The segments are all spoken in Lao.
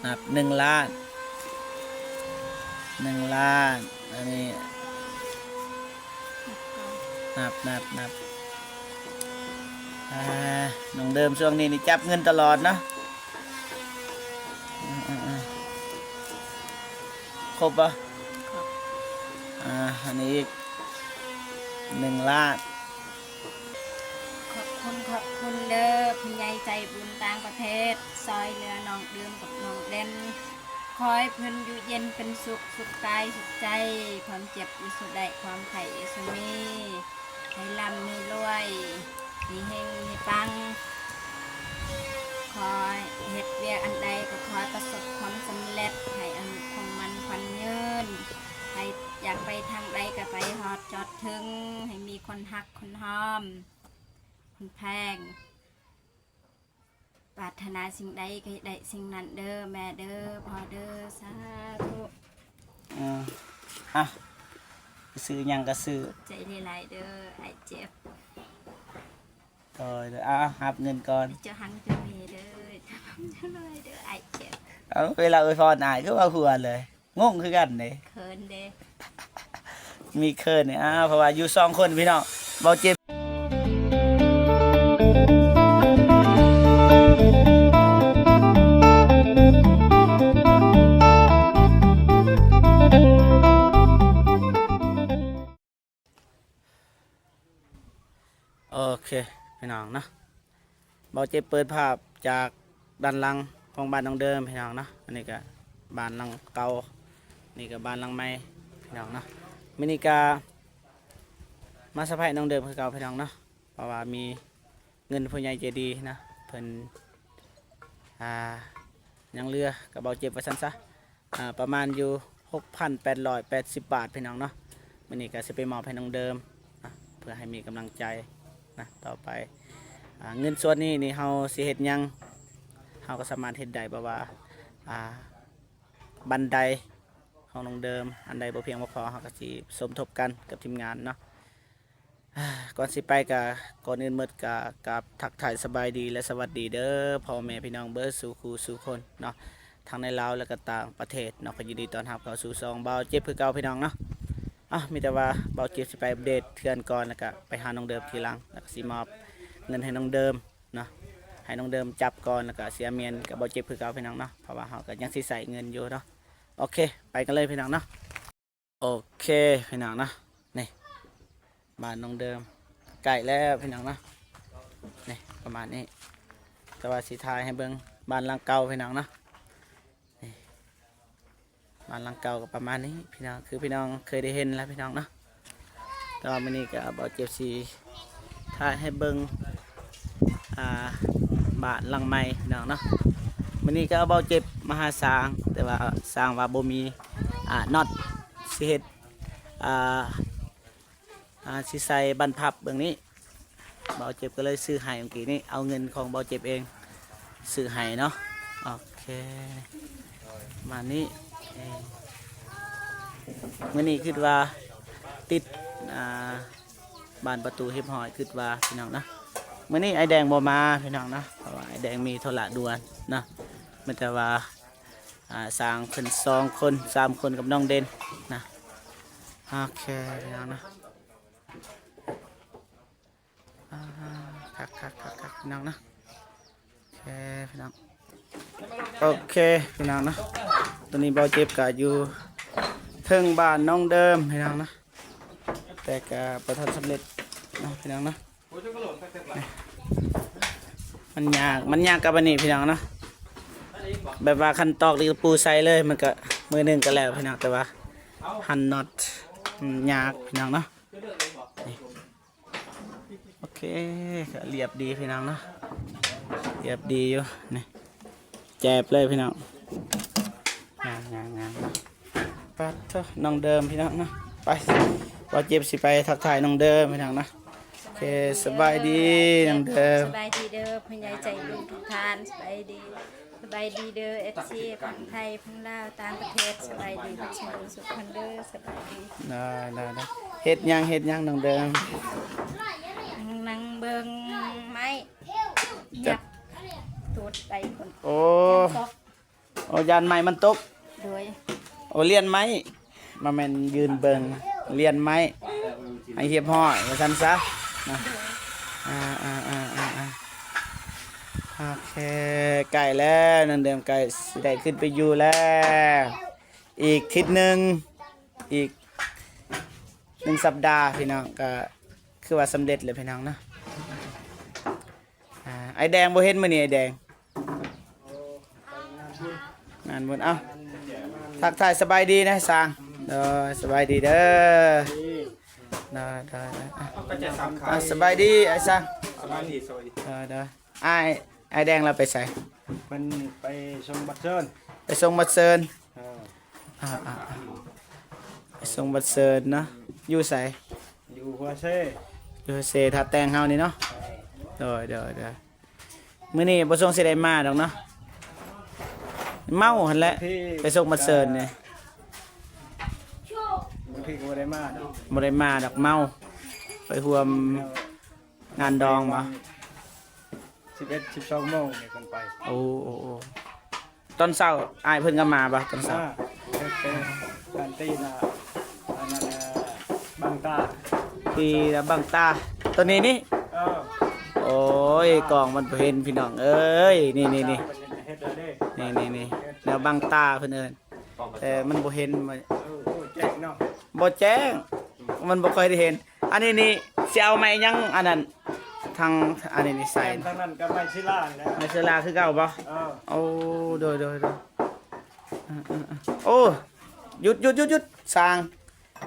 ນັບໜຶ່ງລ້ານ ໜຶ່ງລ້ານ ອັນນີ້ ນັບ ນັບ ນັບ ອ່າ ນ້ອງເດີມຊ່ວງນີ້ນີ້ຈັບເງິນຕະຫຼອດເນາະ ອືມໆໆ ຄົບບໍ່? ອ່າ ອັນນີ້ອີກໜຶ່ງລ້ານ. ຂອບຄຸນ ຂອບຄຸນເດີ ຜູ້ໃຫຍ່ໃຈບຸນຕ່າງປະເທດ ຊ່ອຍເຫຼືອນ້ອງເດີມກັບນ້ອງເດັ່ນ ຂໍໃຫ້ເພິ່ນຢູ່ເຢັນເປັນສຸກ ສຸກກາຍສຸກໃຈ ຄວາມເຈັບຢ່າສູ່ໄດ້ ຄວາມໄຂ້ຢ່າສູ່ມີ ໃຫ້ລ່ຳໃຫ້ລວຍ ມີເຮັງມີປັງ ຂໍເຮັດວຽກອັນໃດກໍຂໍປະສົບຄວາມສຳເລັດ ໃຫ້ອາຍຸຄົງໝັ້ນຂວັນຍືນ ໃຫ້ຢາກໄປທາງໃດກໍໄປຮອດຈອດເຖິງ ໃຫ້ມີຄົນຮັກຄົນຫອມ ຄົນແພງ ປາດຖະໜາສິ່ງໃດກໍໃຫ້ໄດ້ສິ່ງນັ້ນເດີແມ່ເດີ ພໍ່ເດີ ສາທຸ. ອືມ ອ່ະ ຊື້ຫຍັງກໍຊື້ ຂອບໃຈຫຼາຍໆເດີອ້າຍເຈັບ. ໂດຍ ໂດຍ ເອົາ ຮັບເງິນກ່ອນ ເຈົ້າຮັ່ງເຈົ້າມີເດີ ເຈົ້າຮ່ຳເຈົ້າລວຍເດີອ້າຍເຈັບ. ເອົາ ເວລາອວຍພອນອ້າຍຄືວ່າຫົວເລີຍ ງົງຄືກັນເດ້ ເຂີນເດ້ ມີເຂີນນີ້ ອ້າວ ເພາະວ່າຢູ່ສອງຄົນພີ່ນ້ອງ ເບົາເຈັບ. ໂອເຄພີ່ນ້ອງເນາະ ເບົາເຈັບເປີດພາບຈາກດ້ານຫຼັງຂອງບ້ານນ້ອງເດີມພີ່ນ້ອງເນາະ. ອັນນີ້ກະບ້ານຫຼັງເກົ່າ ນີ້ກະບ້ານຫຼັງໃໝ່ພີ່ນ້ອງເນາະ. ມື້ນີ້ກະມາເຊີໄພນ້ອງເດີມຄືເກົ່າພີ່ນ້ອງເນາະ ເພາະວ່າມີເງິນຜູ້ໃຫຍ່ໃຈດີນະ ເພິ່ນ ອ່າ ຍັງເຫຼືອກັບເບົາເຈັບວ່າຊັ້ນຊະ ອ່າ ປະມານຢູ່ຫົກພັນແປດຮ້ອຍແປດສິບບາດພີ່ນ້ອງເນາະ. ມື້ນີ້ກໍຊິໄປມອບໃຫ້ນ້ອງເດີມນະ ເພື່ອໃຫ້ມີກຳລັງໃຈນະຕໍ່ໄປ. ອ່າ ເງິນສ່ວນນີ້ນີ້ເຮົາຊິເຮັດຫຍັງ ເຮົາກໍສາມາດເຮັດໄດ້ ແບບວ່າ ອ່າ ບັນໄດຂອງນ້ອງເດີມ ອັນໃດບໍ່ພຽງບໍ່ພໍ ເຮົາກໍຊິສົມທົບກັນກັບທີມງານເນາະ. ກ່ອນຊິໄປກະ ກ່ອນອື່ນໝົດກະ ກາບທັກທາຍສະບາຍດີ ແລະ ສະຫວັດດີເດີ ພໍ່ແມ່ພີ່ນ້ອງເບິດສູ່ຄູ່ສູ່ຄົນເນາະ ທັງໃນລາວ ແລະ ກະຕ່າງປະເທດເນາະ. ກໍຍິນດີຕ້ອນຮັບເຂົ້າສູ່ຊ່ອງເບົາເຈັບຄືເກົ່າພີ່ນ້ອງເນາະ. ເອົ້າ ມີແຕ່ວ່າເບົາເຈັບຊິໄປອັບເດດເຮືອນກ່ອນ ແລ້ວກະໄປຫານ້ອງເດີມທີຫຼັງ ແລ້ວກະຊິມອບເງິນໃຫ້ນ້ອງເດີມເນາະ ໃຫ້ນ້ອງເດີມຈັບກ່ອນ ແລ້ວກະເສຍໝຽນກັບເບົາເຈັບຄືເກົ່າພີ່ນ້ອງເນາະ ເພາະວ່າເຮົາກະຍັງຊິໃຊ້ເງິນຢູ່ເນາະ. ໂອເຄ ໄປກັນເລີຍພີ່ນ້ອງເນາະ. ໂອເຄພີ່ນ້ອງເນາະ ນີ້ ບ້ານນ້ອງເດີມ ໃກ້ແລ້ວພີ່ນ້ອງເນາະ. ນີ້ປະມານນີ້ ແຕ່ວ່າຊິຖ່າຍໃຫ້ເບິ່ງບ້ານຫຼັງເກົ່າພີ່ນ້ອງເນາະ. ນີ້ ບ້ານຫຼັງເກົ່າກໍປະມານນີ້ພີ່ນ້ອງ ຄືພີ່ນ້ອງເຄີຍໄດ້ເຫັນແລ້ວພີ່ນ້ອງເນາະ. ແຕ່ວ່າມື້ນີ້ກໍເບົາເຈັບຊິຖ່າຍໃຫ້ເບິ່ງ ອ່າ ບ້ານຫຼັງໃໝ່ພີ່ນ້ອງເນາະ. ມື້ນີ້ກໍເບົາເຈັບມາຫາຊ່າງ ແຕ່ວ່າຊ່າງວ່າບໍ່ມີ ອ່າ ນັອດ ຊິເຮັດ ອ່າ ອ່າ ຊິໃສ່ບານພັບເບື້ອງນີ້ ເບົາເຈັບກໍເລີຍຊື້ໃຫ້ເມື່ອກີ້ນີ້ ເອົາເງິນຂອງເບົາເຈັບເອງຊື້ໃຫ້ເນາະ. ໂອເຄ ປະມານນີ້. ມື້ນີ້ຄິດວ່າຕິດ ອ່າ ບານປະຕູຮຽບຮ້ອຍ ຄິດວ່າພີ່ນ້ອງເນາະ. ມື້ນີ້ອ້າຍແດງບໍ່ມາພີ່ນ້ອງເນາະ ເພາະວ່າອ້າຍແດງມີທຸລະດ່ວນເນາະ. ມີແຕ່ວ່າ ອ່າ ຊ່າງເພິ່ນສອງຄົນ ສາມຄົນກັບນ້ອງເດັ່ນນະ. ໂອເຄພີ່ນ້ອງເນາະ. ອ່າ ຄັກໆໆໆ ພີ່ນ້ອງເນາະ. ໂອເຄພີ່ນ້ອງ ໂອເຄພີ່ນ້ອງເນາະ. ຕອນນີ້ເບົາເຈັບກະຢູ່ເທິງບ້ານນ້ອງເດີມພີ່ນ້ອງເນາະ ແຕ່ກະບໍ່ທັນສຳເລັດເນາະພີ່ນ້ອງເນາະ. ມັນຍາກ ມັນຍາກກັບອັນນີ້ພີ່ນ້ອງເນາະ ແບບວ່າຄັນຕອກຕະປູໃສ່ເລີຍ ມັນກະມື້ໜຶ່ງກະແລ້ວພີ່ນ້ອງ ແຕ່ວ່າຫັນນັອດມັນຍາກພີ່ນ້ອງເນາະ. ນີ້ ໂອເຄ ກະລຽບດີພີ່ນ້ອງເນາະ ລຽບດີຢູ່. ນີ້ ແຈບເລີຍພີ່ນ້ອງ ງາມໆໆ. ປາດໂທ້ ນ້ອງເດີມພີ່ນ້ອງເນາະ. ໄປ ເບົາເຈັບຊິໄປທັກທາຍນ້ອງເດີມພີ່ນ້ອງເນາະ. ໂອເຄ ສະບາຍດີນ້ອງເດີມ ສະບາຍດີເດີ ຜູ້ໃຫຍ່ໃຈບຸນທຸກທ່ານ ສະບາຍດີ ສະບາຍດີເດີ ເອັຟຊີ ຝັ່ງໄທ ຝັ່ງລາວ ຕ່າງປະເທດ ສະບາຍດີເບິດສູ່ຄົນເດີ ສະບາຍດີ. ໄດ້ໆໆ ເຮັດຫຍັງ ເຮັດຫຍັງນ້ອງເດີມ? ນັ່ງເບິ່ງໄມ້ ຫຍັບຕູດໄປພຸ້ນ. ໂອ້ ຕອກ ໂອ້ ຢ້ານໄມ້ມັນຕົກ. ໂດຍ. ໂອ້ ລຽນໄມ້ ບໍ່ແມ່ນຢືນເບິ່ງ ລຽນໄມ້ໃຫ້ຮຽບຮ້ອຍວ່າຊັ້ນຊະນະ. ໂອເຄ ໃກ້ແລ້ວ ນ້ອງເດີມໃກ້ຊິໄດ້ຂຶ້ນໄປຢູ່ແລ້ວ ອີກທິດໜຶ່ງ ອີກໜຶ່ງສັບດາພີ່ນ້ອງ ກໍຄືວ່າສຳເລັດແລ້ວພີ່ນ້ອງເນາະ. ອາ ອ້າຍແດງບໍ່ເຫັນມື້ນີ້ ອ້າຍແດງ ງານບຸນ. ເອົ້າ ທັກທາຍສະບາຍດີນະຊ່າງ. ໂດຍ ສະບາຍດີເດີ. ໂດຍ ໂດຍ ໂດຍ. ເອົ້າ ສະບາຍດີອ້າຍຊ່າງ. ສະບາຍດີ ສະບາຍດີ. ໂດຍ ໂດຍ. ອ້າຍ ອ້າຍແດງລາວໄປໃສ? ເພິ່ນໄປສົ່ງບັດເຊີນ. ໄປສົ່ງບັດເຊີນ. ເອີ ອ່າໆ ໄປສົ່ງບັດເຊີນເນາະ. ຢູ່ໃສ? ຢູ່ຫົວເຊ. ຢູ່ຫົວເຊ ທ່າແຕ່ງເຮົານີ້ເນາະ. ເອີ ໂດຍ ໂດຍ ໂດຍ. ມື້ນີ້ບໍ່ຊົງຊິໄດ້ມາດອກເນາະ ເມົາຫັ້ນແຫຼະ. ບາງທີ ໄປສົ່ງບັດເຊີນນີ້ ບາງທີກໍບໍ່ໄດ້ມາດອກ. ບໍ່ໄດ້ມາດອກ ເມົາ. ໄປຮ່ວມງານດອງບໍ່? ສິບເອັດ ສິບສອງໂມງນີ້ເພິ່ນໄປ. ໂອ້ ໂອ້ ໂອ້. ຕອນເຊົ້າອ້າຍເພິ່ນກໍມາບໍ່ຕອນເຊົ້າ? ມາ ເຮັດແຕ່ການຕີນະ ອັນນັ້ນນະ ບັງຕາ ຕີລະບັງຕາ ຕົວນີ້ນີ້. ເອີ ໂອ້ຍ ກ້ອງມັນບໍ່ເຫັນພີ່ນ້ອງເອີຍ. ນີ້ໆໆ ເຮັດແລ້ວເດ້ ນີ້ໆໆ ແນວບັງຕາເພິ່ນເອີ້ນ ແຕ່ມັນບໍ່ເຫັນ. ເອີ ໂອ້ ແຈ້ງເນາະ ບໍ່ແຈ້ງ ມັນບໍ່ຄ່ອຍໄດ້ເຫັນ. ອັນນີ້ນີ້ຊິເອົາໄມ້ຫຍັງ ອັນນັ້ນ ທາງອັນນີ້ນີ້ໃສ່ ທາງນັ້ນກໍໄມ້ສິລາແຫຼະ ໄມ້ສິລາຄືເກົ່າບໍ່? ເອີ ໂອ້ ໂດຍ ໂດຍ ໂດຍ. ເອີໆໆ ໂອ້ ຢຸດໆໆໆ ຊ່າງ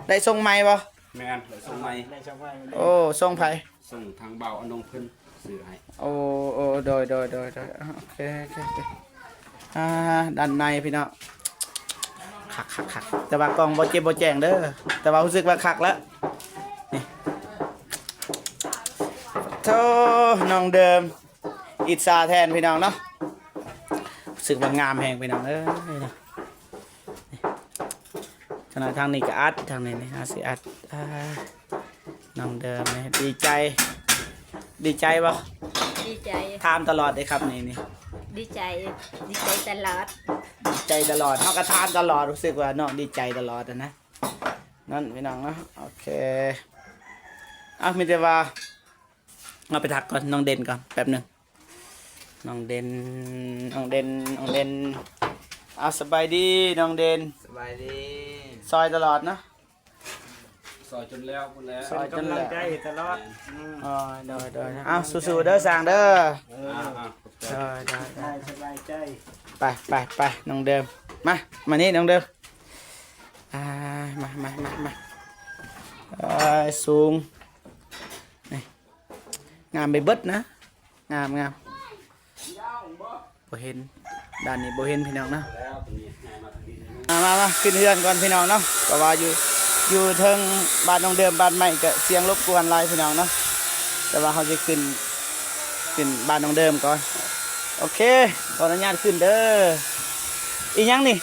ໄດ້ສົ່ງໄມ້ບໍ່? ແມ່ນ ໄດ້ສົ່ງໄມ້ ໄດ້ສົ່ງໄມ້. ໂອ້ ສົ່ງໃຜ? ສົ່ງທາງບ່າວອານົງເພິ່ນຊື້ໃຫ້. ໂອ້ ໂອ້ ໂດຍ ໂດຍ ໂດຍ ໂດຍ. ໂອເຄ ໂອເຄ ໂອເຄ. ອ່າ ດ້ານໃນພີ່ນ້ອງ ຄັກໆໆ ແຕ່ວ່າກ້ອງບໍ່ເຈັບບໍ່ແຈ້ງເດີ ແຕ່ວ່າຮູ້ສຶກວ່າຄັກແລ້ວນີ້. ໂທ້ ນ້ອງເດີມ ອິດສາແທນພີ່ນ້ອງເນາະ ຮູ້ສຶກວ່າງາມແຮງພີ່ນ້ອງເອີຍເນາະ. ຂະໜາດທາງນີ້ກໍອັດ ທາງນີ້ນີ້ ເຮົາຊິອັດ. ອ່າ ນ້ອງເດີມນີ້ ດີໃຈ ດີໃຈບໍ່? ດີໃຈ ຖາມຕະຫຼອດເດ້ຄັບນີ້ນີ້. ດີໃຈ ດີໃຈຕະຫຼອດ ດີໃຈຕະຫຼອດ ເຮົາກໍຖາມຕະຫຼອດ ຮູ້ສຶກວ່ານ້ອງດີໃຈຕະຫຼອດຫັ້ນນະ. ນັ້ນພີ່ນ້ອງເນາະ ໂອເຄ. ເອົ້າ ມີແຕ່ວ່າ ເຮົາໄປທັກກ່ອນ ນ້ອງເດັ່ນກ່ອນ ແປັບໜຶ່ງ. ນ້ອງເດັ່ນ ນ້ອງເດັ່ນ ນ້ອງເດັ່ນ. ເອົາ ສະບາຍດີນ້ອງເດັ່ນ. ສະບາຍດີ. ຊ່ອຍຕະຫຼອດເນາະ ຊ່ອຍຈົນແລ້ວພຸ້ນແຫຼະ ຊ່ອຍຈົນແລ້ວ ເປັນກຳລັງໃຈຕະຫຼອດ. ໂດຍ ໂດຍ ໂດຍ. ເອົາ ສູ້ໆເດີຊ່າງເດີ. ເອີ ໂດຍ ໂດຍ ໂດຍ. ສະບາຍໃຈ ໄປ ໄປ ໄປ ນ້ອງເດີມ ມາ ມານີ້ນ້ອງເດີມ. ອ່າ ມາ ມາ ມາ ມາ. ເອີ ສູງ ນີ້ ງາມໄປເບິດນະ ງາມ ງາມ. ບໍ່ເຫັນ ດ້ານນີ້ບໍ່ເຫັນພີ່ນ້ອງເນາະ. ມາ ມາ ມາ ຂຶ້ນເຮືອນກ່ອນພີ່ນ້ອງເນາະ ເພາະວ່າຢູ່ ຢູ່ເທິງບ້ານນ້ອງເດີມ ບ້ານໃໝ່ ກະສຽງລົບກວນຫຼາຍພີ່ນ້ອງເນາະ. ແຕ່ວ່າເຮົາຊິຂຶ້ນ ຂຶ້ນບ້ານນ້ອງເດີມກ່ອນ. ໂອເຄ ຂໍອະນຸຍາດຂຶ້ນເດີ. ອີຫຍັງນີ້?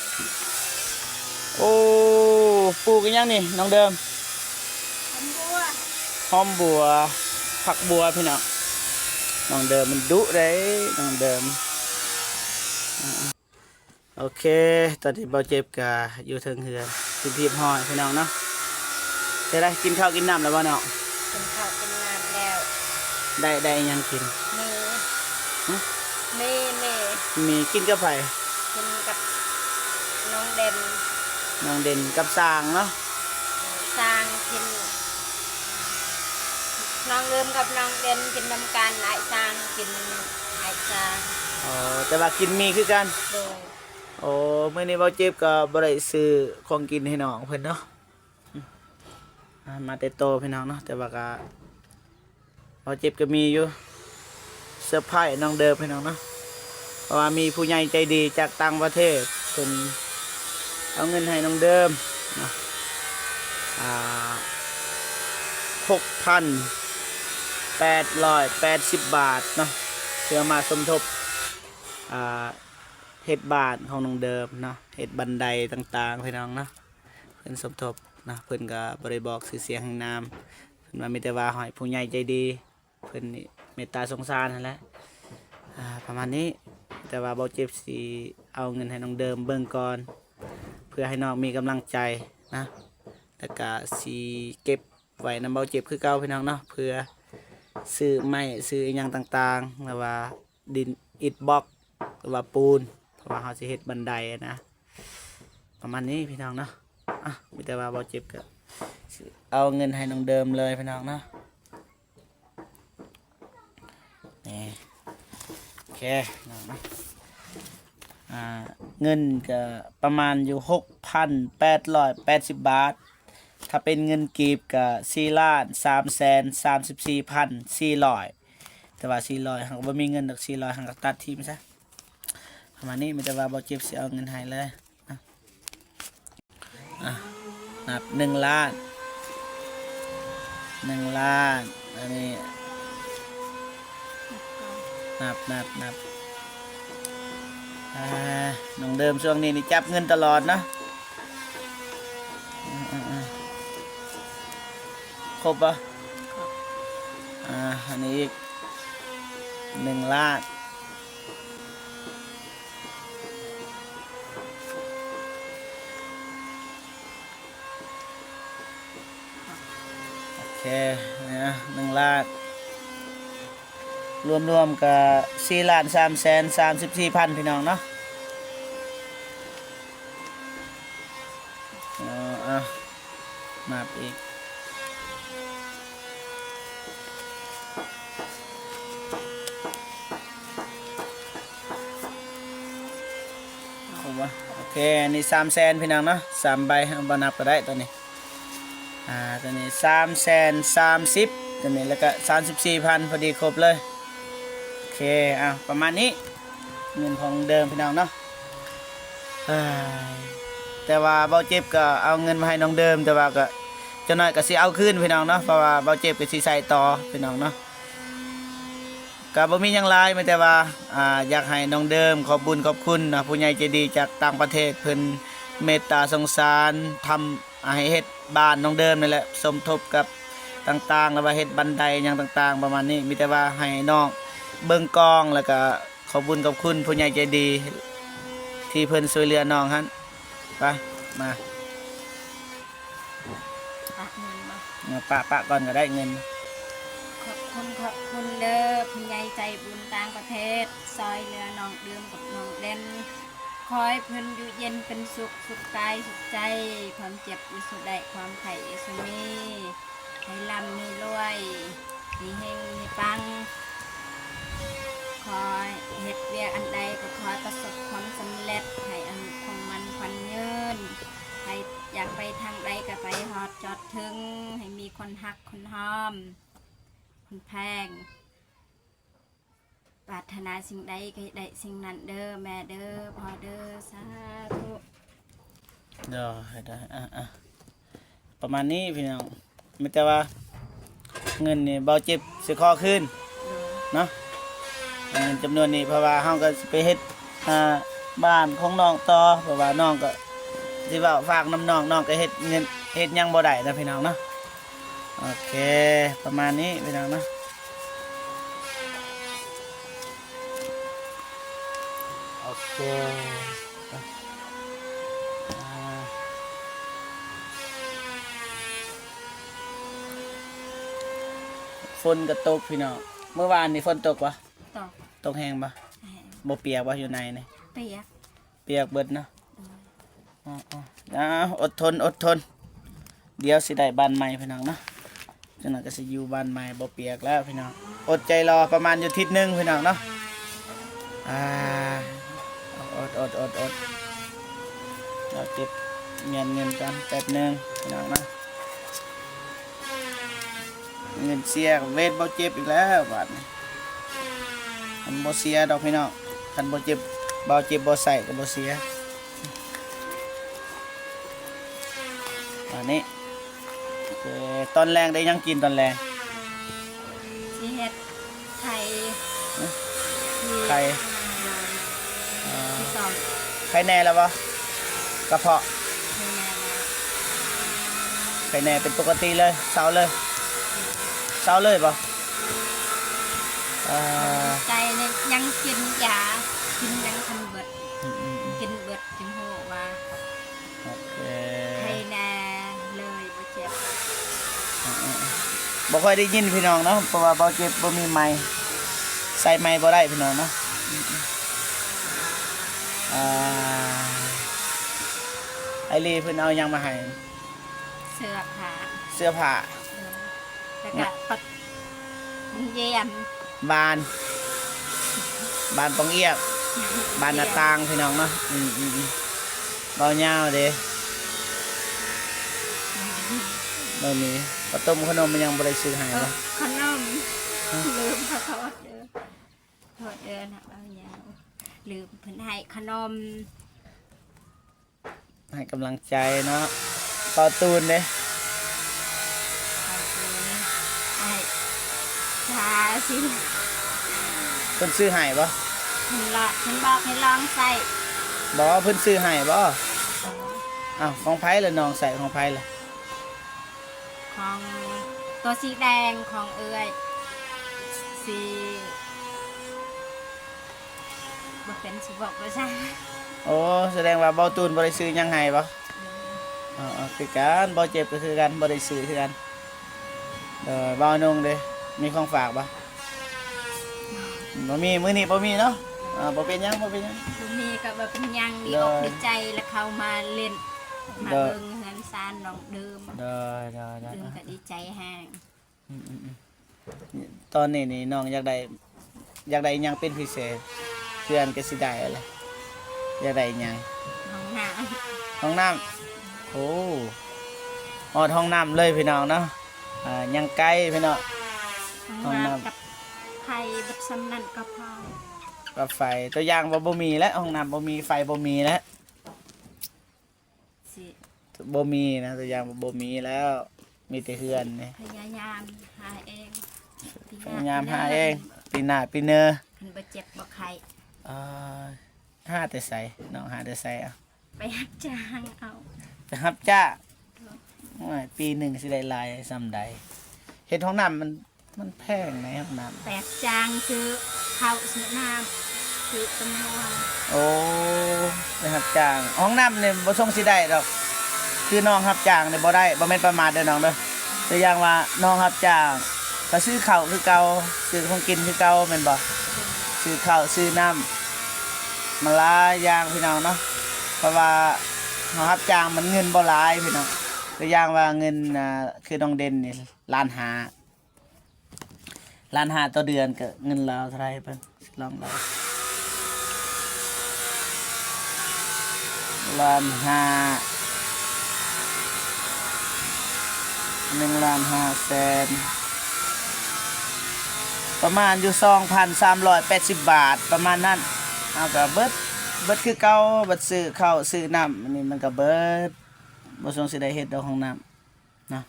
ໂອ້ ປູກອີຫຍັງນີ້ນ້ອງເດີມ? ຫອມບົວ ຫອມບົວ ຜັກບົວພີ່ນ້ອງ. ນ້ອງເດີມມັນດຸເດ້ ນ້ອງເດີມ. ໂອເຄ ຕອນນີ້ເບົາເຈັບກະຢູ່ເທິງເຮືອນ ເປັນທີ່ຮຽບຮ້ອຍພີ່ນ້ອງເນາະ. ເຮັດໃດ ກິນເຂົ້າກິນນ້ຳແລ້ວບໍ່ນ້ອງ? ກິນເຂົ້າກິນນ້ຳແລ້ວ. ໄດ້ ໄດ້ອີຫຍັງກິນ? ໝີ່ ຫຶ? ໝີ່ ໝີ່. ໝີ່ກິນກັບໃຜ? ກິນກັບນ້ອງເດັ່ນ ນ້ອງເດັ່ນກັບຊ່າງເນາະ. ຊ່າງກິນ ນ້ອງເດີມກັບນ້ອງເດັ່ນກິນນຳກັນ ອ້າຍຊ່າງກິນ ອ້າຍຊ່າງ. ອໍ ແຕ່ວ່າກິນໝີ່ຄືກັນ. ໂດຍ. ໂອ້ ມື້ນີ້ເບົາເຈັບກໍບໍ່ໄດ້ຊື້ຂອງກິນໃຫ້ນ້ອງເພິ່ນເນາະ. ອາ ມາແຕ່ໂຕພີ່ນ້ອງເນາະ ແຕ່ວ່າກໍ ເບົາເຈັບກໍມີຢູ່ ເຊີໄພນ້ອງເດີມພີ່ນ້ອງເນາະ. ເພາະວ່າມີຜູ້ໃຫຍ່ໃຈດີຈາກຕ່າງປະເທດ ເພິ່ນເອົາເງິນໃຫ້ນ້ອງເດີມເນາະ ອ່າ ຫົກພັນແປດຮ້ອຍແປດສິບບາດເນາະ ເພື່ອມາສົມທົບ ອ່າ ເຮັດບ້ານຂອງນ້ອງເດີມເນາະ ເຮັດບັນໄດຕ່າງໆ ພີ່ນ້ອງເນາະ. ເພິ່ນສົມທົບເນາະ ເພິ່ນກໍບໍ່ໄດ້ບອກຊື່ສຽງເຮືອງນາມ ເພິ່ນວ່າມີແຕ່ວ່າໃຫ້ຜູ້ໃຫຍ່ໃຈດີ ເພິ່ນນີ້ເມດຕາສົງສານຫັ້ນແຫຼະ. ອ່າ ປະມານນີ້ ແຕ່ວ່າເບົາເຈັບຊິເອົາເງິນໃຫ້ນ້ອງເດີມເບິ່ງກ່ອນ ເພື່ອໃຫ້ນ້ອງມີກຳລັງໃຈນະ ແລ້ວກະຊິເກັບໄວ້ນຳເບົາເຈັບຄືເກົ່າ ພີ່ນ້ອງເນາະ ເພື່ອຊື້ໄມ້ ຊື້ອີ່ຫຍັງຕ່າງໆ ຫຼືວ່າດິນອິດບລັອກ ຫຼືວ່າປູນ ເພາະວ່າເຮົາຊິເຮັດບັນໄດນະ ປະມານນີ້ ພີ່ນ້ອງເນາະ. ອ່ະ ມີແຕ່ວ່າເບົາເຈັບກະຊິເອົາເງິນໃຫ້ນ້ອງເດີມເລີຍ ພີ່ນ້ອງເນາະ. ນີ້ ໂອເຄ ອ່າ ເງິນກະປະມານຢູ່ຫົກພັນແປດຮ້ອຍແປດສິບບາດ ຖ້າເປັນເງິນກີບກະສີ່ລ້ານສາມແສນສາມສິບສີ່ພັນສີ່ຮ້ອຍ ແຕ່ວ່າສີ່ຮ້ອຍເຮົາກະບໍ່ມີເງິນດອກ ສີ່ຮ້ອຍເຮົາກະຕັດຖິ້ມຊະ ປະມານນີ້. ມີແຕ່ວ່າເບົາເຈັບຊິເອົາເງິນໃຫ້ເລີຍ ອ່ະ ອ່ະ ນັບ ໜຶ່ງລ້ານ ໜຶ່ງລ້ານ ອັນນີ້ ນັບ ນັບ ນັບ ອ່າ ນ້ອງເດີມຊ່ວງນີ້ນີ້ຈັບເງິນຕະຫຼອດເນາະ ອືມ ອືມ ອືມ ຄົບບໍ່? ອ່າ ອັນນີ້ອີກ ໜຶ່ງລ້ານ ໂອເຄ ນີ້ນະ ໜຶ່ງລ້ານ ລວມໆກະສີ່ລ້ານສາມແສນສາມສິບສີ່ພັນ ພີ່ນ້ອງເນາະ. ເອົາ ນັບອີກ ຄົບບໍ່? ໂອເຄ ອັນນີ້ສາມແສນ ພີ່ນ້ອງເນາະ ສາມໃບ ເຮົາບໍ່ນັບກະໄດ້ໂຕນີ້ ອ່າ ໂຕນີ້ສາມແສນສາມສິບ ໂຕນີ້ ແລ້ວກະສາມສິບສີ່ພັນ ພໍດີຄົບເລີຍ. ໂອເຄ ອ່າ ປະມານນີ້ ເງິນຂອງເດີມ ພີ່ນ້ອງເນາະ. ເອີ ແຕ່ວ່າເບົາເຈັບກະເອົາເງິນມາໃຫ້ນ້ອງເດີມ ແຕ່ວ່າກະຈັກໜ້ອຍກະຊິເອົາຄືນ ພີ່ນ້ອງເນາະ ເພາະວ່າເບົາເຈັບກະຊິໃຊ້ຕໍ່ ພີ່ນ້ອງເນາະ. ກະບໍ່ມີຫຍັງຫຼາຍ ມີແຕ່ວ່າ ອ່າ ຢາກໃຫ້ນ້ອງເດີມຂອບບຸນຂອບຄຸນນະ ຜູ້ໃຫຍ່ໃຈດີຈາກຕ່າງປະເທດ ເພິ່ນເມດຕາສົງສານ ທຳ ອ່າ ໃຫ້ເຮັດບ້ານນ້ອງເດີມນີ້ແຫຼະ ສົມທົບກັບຕ່າງໆ ຫຼືວ່າເຮັດບັນໄດຫຍັງຕ່າງໆ ປະມານນີ້. ມີແຕ່ວ່າໃຫ້ນ້ອງເບິ່ງກ້ອງ ແລ້ວກະຂອບບຸນຂອບຄຸນຜູ້ໃຫຍ່ໃຈດີ ທີ່ເພິ່ນຊ່ວຍເຫຼືອນ້ອງຫັ້ນ. ໄປ ມາ ປະເງິນບໍ່? ເອົາ ປະ ປະກ່ອນກະໄດ້ເງິນ. ຂອບຄຸນ ຂອບຄຸນເດີ ຜູ້ໃຫຍ່ໃຈບຸນຕ່າງປະເທດ ຊ່ອຍເຫຼືອນ້ອງເດີມກັບນ້ອງເດັ່ນ. ຂໍໃຫ້ເພິ່ນຢູ່ເຢັນເປັນສຸກ ສຸກກາຍສຸກໃຈ ຄວາມເຈັບຢ່າສູ່ໄດ້ ຄວາມໄຂ້ຢ່າສູ່ມີ ໃຫ້ລ່ຳໃຫ້ລວຍ ມີເຮັງມີປັງ ຂໍເຮັດວຽກອັນໃດກະຂໍປະສົບຄວາມສຳເລັດ ໃຫ້ອາຍຸຄົງໝັ້ນຂວັນຍືນ ໃຫ້ຢາກໄປທາງໃດກະໄປຮອດຈອດເຖິງ ໃຫ້ມີຄົນຮັກຄົນຫອມ ຄົນແພງ. ປາດຖະໜາສິ່ງໃດກະໃຫ້ໄດ້ສິ່ງນັ້ນເດີແມ່ເດີ ພໍ່ເດີ ສາທຸ. ໂດຍ ໂດຍ ອ່ະ ອ່ະ ປະມານນີ້ພີ່ນ້ອງ ມີແຕ່ວ່າເງິນນີ້ເບົາເຈັບຊິຂໍຄືນ ໂດຍ ເນາະ ເງິນຈຳນວນນີ້ ເພາະວ່າເຮົາກະຊິໄປເຮັດ ອ່າ ບ້ານຂອງນ້ອງຕໍ່ ເພາະວ່ານ້ອງກະຊິເວົ້າຝາກນຳນ້ອງ ນ້ອງກະເຮັດເງິນເຮັດຫຍັງບໍ່ໄດ້ນະ ພີ່ນ້ອງເນາະ. ໂອເຄ ປະມານນີ້ພີ່ນ້ອງເນາະ. ໂອເຄ ອ່າ ຝົນກະຕົກພີ່ນ້ອງ ມື້ວານນີ້ຝົນຕົກບໍ່? ຕົກ ຕົກແຮງບໍ່? ແຮງ ບໍ່ປຽກບໍ່? ຢູ່ໃນນີ້ປຽກ ປຽກເບິດເນາະ. ໂດຍ ອໍໆ ອ່າ ອົດທົນ ອົດທົນ ດຽວຊິໄດ້ບ້ານໃໝ່ພີ່ນ້ອງເນາະ ຈັ່ງນັ້ນກະຊິຢູ່ບ້ານໃໝ່ບໍ່ປຽກແລ້ວພີ່ນ້ອງ. ອົດໃຈລໍປະມານຢູ່ທິດໜຶ່ງພີ່ນ້ອງເນາະ. ອ່າ ອົດ ອົດ ອົດ ອົດ ເອົາເກັບ ມ້ຽນເງິນກ່ອນແປັບໜຶ່ງພີ່ນ້ອງເນາະ. ເງິນເສຍກະເວດເບົາເຈັບອີກແລ້ວບາດນີ້. ມັນບໍ່ເສຍດອກພີ່ນ້ອງ ຄັນເບົາເຈັບ ເບົາເຈັບບໍ່ໃຊ້ກະບໍ່ເສຍ. ບາດນີ້ ເອີ ຕອນແລງໄດ້ຫຍັງກິນຕອນແລງ? ຊິເຮັດ ໄຂ່ ຮະ? ໄຂ່ ໂດຍ ອ່າ ຊິຕ້ອງ ໄຄແນ່ແລ້ວບໍ່? ກະເພາະ ໄຄແນ່ແລ້ວ ໄຄແນ່ເປັນປົກກະຕິເລີຍ ເຊົາເລີຍ ເຊົາເລີຍບໍ່? ເອີ ໃຈນີ້ຍັງກິນຢາ ກິນຍັງທັນເບິດ ອືມໆໆ ກິນເບິດຈຶ່ງຮູ້ວ່າ ໂອເຄ ໄຄແນ່ເລີຍ ບໍ່ເຈັບ. ອືມໆ ບໍ່ຄ່ອຍໄດ້ຍິນພີ່ນ້ອງເນາະ ເພາະວ່າບໍ່ເຈັບ ບໍ່ມີໄມ ໃສ່ໄມບໍ່ໄດ້ພີ່ນ້ອງເນາະ. ອືມໆ ອ່າ ອ້າຍລີເພິ່ນເອົາຫຍັງມາໃຫ້? ເສື້ອຜ້າ ເສື້ອຜ້າ ເອີ ແລ້ວກະ ບັກ ບັກຢ້ຽມ ບານ ບານປ່ອງອ້ຽມ ບານໜ້າຕ່າງພີ່ນ້ອງເນາະ. ອືມໆໆ ເວົ້າຍາວເດ້ ບໍ່ມີ ເຂົ້າຕົ້ມຂະໜົມມັນຍັງບໍ່ໄດ້ຊື້ໃຫ້ ເອີ ບໍ່? ຂະໜົມ ຮະ? ລືມ ຂໍໂທດເດີ ໂທດເດີນະ ເວົ້າຍາວ ລືມ ເພິ່ນໃຫ້ຂະໜົມ. ໃຫ້ກຳລັງໃຈເນາະ. ເປົາຕູນເດ້? ເປົາຕູນ ໃຫ້ ຊາຊິ ເພິ່ນຊື້ໃຫ້ບໍ່? ເພິ່ນລະ ເພິ່ນບອກໃຫ້ລອງໃຊ້. ບໍ່ ເພິ່ນຊື້ໃຫ້ບໍ່? ເອີ ອ້າວ ຂອງໃຜລະ ນ້ອງໃຊ້ຂອງໃຜລະ? ຂອງ ຕົວສີແດງຂອງເອື້ອຍ ສີ ບໍ່ເປັນ ຊິບອກວ່າຊັ້ນ. ໂອ້ ສະແດງວ່າເບົາຕູນບໍ່ໄດ້ຊື້ຫຍັງໃຫ້ບໍ່? ເອີ ເອີ ຄືກັນ ບໍ່ເຈັບກໍຄືກັນ ບໍ່ໄດ້ຊື້ຄືກັນ. ເອີ ເບົານົງເດ້ ມີຂອງຝາກບໍ່? ບໍ່ມີ ມື້ນີ້ບໍ່ມີເນາະ. ເອີ ບໍ່ເປັນຫຍັງ ບໍ່ເປັນຫຍັງ ບໍ່ມີກໍບໍ່ເປັນຫຍັງ. ດີອົກດີໃຈ ແລ້ວເຂົ້າມາຫຼິ້ນ ມາເບິ່ງເຮືອນຊານນ້ອງເດີມ. ໂດຍ ໂດຍ ໂດຍ ເດີມກໍດີໃຈແຮງ. ອືມໆໆ ຕອນນີ້ນີ້ນ້ອງຢາກໄດ້ ຢາກໄດ້ຫຍັງເປັນພິເສດ? ເຮືອນກໍຊິໄດ້ແລ້ວ ຢາກໄດ້ຫຍັງ? ຫ້ອງນ້ຳ ຫ້ອງນ້ຳ. ໂອ້ ຮອດຫ້ອງນ້ຳເລີຍພີ່ນ້ອງເນາະ. ອ່າ ຍັງໄກພີ່ນ້ອງ ຫ້ອງນ້ຳ ຫ້ອງນ້ຳກັບໄຟ ເບິດສ່ຳນັ້ນກໍພໍ ກັບໄຟ. ຕົວຢ່າງວ່າບໍ່ມີແລ້ວ ຫ້ອງນ້ຳບໍ່ມີ ໄຟບໍ່ມີແລ້ວ. ຊິ ບໍ່ມີນະ ຕົວຢ່າງວ່າບໍ່ມີແລ້ວ ມີແຕ່ເຮືອນນີ້. ພະຍາຍາມຫາເອງ ພະຍາຍາມຫາເອງ ປີໜ້າປີເໜີ ຄັນບໍ່ເຈັບບໍ່ໄຂ້. ເອີ ຫາແຕ່ໃສ? ນ້ອງຫາແຕ່ໃສ? ເອົາ ໄປຮັບຈ້າງເອົາ. ໄປຮັບຈ້າງ? ໂດຍ. ໂອ້ຍ ປີໜຶ່ງຊິໄດ້ຫຼາຍສ່ຳໃດ? ເຮັດຫ້ອງນ້ຳມັນ ມັນແພງໃດຫ້ອງນ້ຳ. ໄປຮັບຈ້າງຊື້ເຂົ້າ ຊື້ນ້ຳ ຊື້ຕຳນວນ. ໂອ້ ໄປຮັບຈ້າງ ຫ້ອງນ້ຳນີ້ບໍ່ຊົງຊິໄດ້ດອກ ຄືນ້ອງຮັບຈ້າງນີ້ບໍ່ໄດ້ ບໍ່ແມ່ນປະໝາດເດີນ້ອງເດີ. ຕົວຢ່າງວ່ານ້ອງຮັບຈ້າງ ກໍຊື້ເຂົ້າຄືເກົ່າ ຊື້ຂອງກິນຄືເກົ່າແມ່ນບໍ່? ໂດຍ. ຊື້ເຂົ້າຊື້ນ້ຳ ມັນຫຼາຍຢ່າງພີ່ນ້ອງເນາະ ເພາະວ່າເຮົາຮັບຈ້າງມັນເງິນບໍ່ຫຼາຍພີ່ນ້ອງ. ຕົວຢ່າງວ່າເງິນ ອ່າ ຄືນ້ອງເດັ່ນນີ້ ລ້ານຫ້າ ລ້ານຫ້າຕໍ່ເດືອນ ກໍເງິນລາວເທົ່າໃດເບິ່ງ ຊິລອງເອົາ ລ້ານຫ້າ ໜຶ່ງລ້ານຫ້າແສນ ປະມານຢູ່ສອງພັນສາມຮ້ອຍແປດສິບບາດ ປະມານນັ້ນ. ເຮົາກໍເບິດ ເບິດຄືເກົ່າ ບັດຊື້ເຂົ້າຊື້ນ້ຳ ອັນນີ້ມັນກໍເບິດ ບໍ່ຊົງຊິໄດ້ເຮັດດອກຫ້ອງນ້ຳ. ເນາະ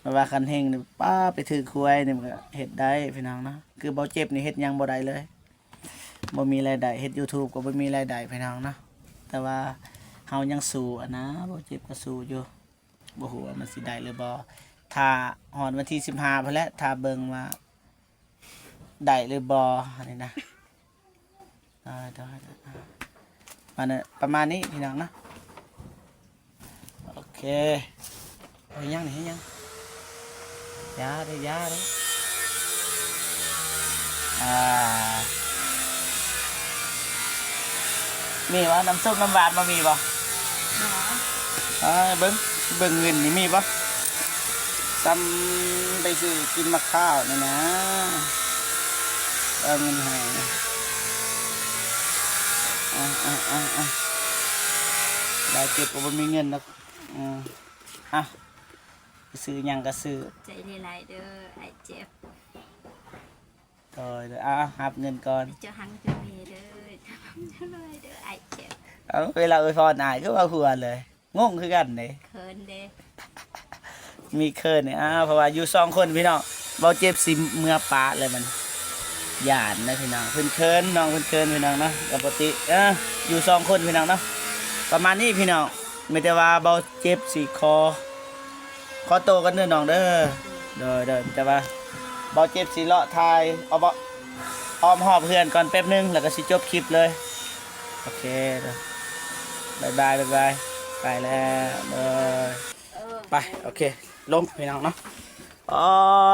ແບບວ່າຄັນເຮັງນີ້ ປ້າ ໄປຖືກຫວຍນີ້ ມັນກໍເຮັດໄດ້ພີ່ນ້ອງເນາະ. ຄືເບົາເຈັບນີ້ເຮັດຫຍັງບໍ່ໄດ້ເລີຍ ບໍ່ມີລາຍໄດ້ ເຮັດຢູທູບກໍບໍ່ມີລາຍໄດ້ພີ່ນ້ອງເນາະ. ແຕ່ວ່າເຮົາຍັງສູ້ຫັ້ນນະ ເບົາເຈັບກໍສູ້ຢູ່ ບໍ່ຮູ້ວ່າມັນຊິໄດ້ຫຼືບໍ່. ຖ້າຮອດວັນທີສິບຫ້າພຸ້ນແຫຼະ ຖ້າເບິ່ງວ່າໄດ້ຫຼືບໍ່ ອັນນີ້ນະ. ໄດ້ໆໆ ປະມານນີ້ພີ່ນ້ອງເນາະ. ໂອເຄ ເຮັດຫຍັງນີ້ ເຮັດຫຍັງ? ຢາເດ້ ຢາເດ້. ອ່າ ມີບໍ່ ນ້ຳສົ້ມນ້ຳຫວານບໍ່ ມີບໍ່? ບໍ່. ອ່າ ເບິ່ງ ເບິ່ງເງິນນີ້ມີບໍ່? ສ່ຳໄປຊື້ກິນໝາກພ້າວນີ້ນະ ເອົາເງິນໃຫ້ນະ. ອ່າໆໆໆ ລາວເຈັບກໍບໍ່ມີເງິນດອກ. ອືມ ອ່ະ ຊື້ຫຍັງກໍຊື້. ຂອບໃຈຫຼາຍໆເດີ ອ້າຍເຈັບ. ໂດຍໆ ອ່າ ຮັບເງິນກ່ອນ. ເຈົ້າຮັ່ງເຈົ້າມີເດີ ເຈົ້າຮ່ຳເຈົ້າລວຍເດີ ອ້າຍເຈັບ. ເອົາ ເວລາອວຍພອນອ້າຍຄືວ່າຫົວເລີຍ ງົງຄືກັນເດ້ ເຂີນເດ້ ມີເຂີນນີ້. ອ່າ ເພາະວ່າຢູ່ສອງຄົນພີ່ນ້ອງ ເບົາເຈັບຊິເມືອປະແລ້ວມັນ ຢ້ານນະພີ່ນ້ອງ ເພິ່ນເຂີນ ນ້ອງເພິ່ນເຂີນພີ່ນ້ອງເນາະ. ກໍປົກກະຕິ ເອີ ຢູ່ສອງຄົນພີ່ນ້ອງເນາະ. ປະມານນີ້ພີ່ນ້ອງ ມີແຕ່ວ່າເບົາເຈັບຊິຂໍ ຂໍໂຕກ່ອນເດີນ້ອງເດີ. ໂດຍໆ ແຕ່ວ່າເບົາເຈັບຊິເລາະຖ່າຍ ເອົາເບາະ ອ້ອມຮອບເຮືອນກ່ອນແປັບໜຶ່ງ ແລ້ວກໍຊິຈົບຄລິບເລີຍ. ໂອເຄ ບາຍບາຍ ບາຍບາຍ ໄປແລ້ວ ເອີ ໄປ ໂອເຄ ລົງພີ່ນ້ອງເນາະ. ໂອ້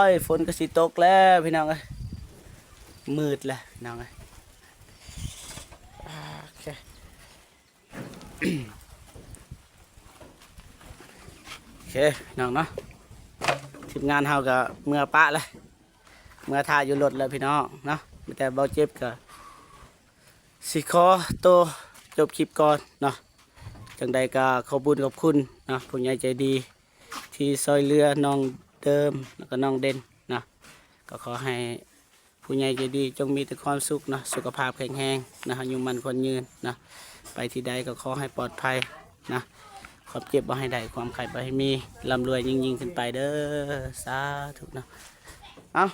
ຍ ຝົນກໍຊິຕົກແລ້ວພີ່ນ້ອງເອີຍ ມືດແລ້ວພີ່ນ້ອງເອີຍ. ໂອເຄ ໂອເຄພີ່ນ້ອງເນາະ ທີມງານເຮົາກໍເມືອປະແລ້ວ ເມືອຖ້າຢູ່ລົດແລ້ວພີ່ນ້ອງເນາະ. ມີແຕ່ເບົາເຈັບກໍຊິຂໍໂຕຈົບຄລິບກ່ອນເນາະ. ຈັ່ງໃດກໍຂອບບຸນຂອບຄຸນເນາະ ຜູ້ໃຫຍ່ໃຈດີທີ່ຊ່ອຍເຫຼືອນ້ອງເດີມ ແລ້ວກໍນ້ອງເດັ່ນເນາະ. ກໍຂໍໃຫ້ ຜູ້ໃຫຍ່ໃຈດີຈົ່ງມີແຕ່ຄວາມສຸກເນາະ ສຸຂະພາບແຂງແຮງເນາະ ອາຍຸໝັ້ນຂວັນຍືນເນາະ. ໄປທີ່ໃດກໍຂໍໃຫ້ປອດໄພເນາະ ຄວາມເຈັບບໍ່ໃຫ້ໄດ້ ຄວາມໄຂ້ບໍ່ໃຫ້ມີ ລ່ຳລວຍຍິ່ງໆຂຶ້ນໄປເດີ ສາທຸເນາະ. ເອົ້າ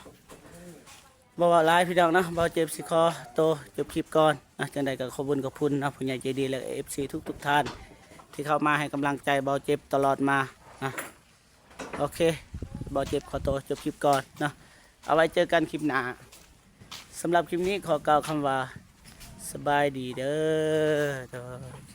ບໍ່ເວົ້າຫຼາຍພີ່ນ້ອງເນາະ ເບົາເຈັບຊິຂໍໂຕຈົບຄລິບກ່ອນເນາະ. ຈັ່ງໃດກໍຂອບບຸນຂອບຄຸນເນາະ ຜູ້ໃຫຍ່ໃຈດີ ແລະ ເອັຟຊີທຸກໆທ່ານ ທີ່ເຂົ້າມາໃຫ້ກຳລັງໃຈເບົາເຈັບຕະຫຼອດມາເນາະ. ໂອເຄ ເບົາເຈັບຂໍໂຕຈົບຄລິບກ່ອນເນາະ ເອົາໄວ້ເຈີກັນຄລິບໜ້າ. ສຳລັບຄລິບນີ້ຂໍກ່າວຄຳວ່າ ສະບາຍດີເດີ ໂອເຄ.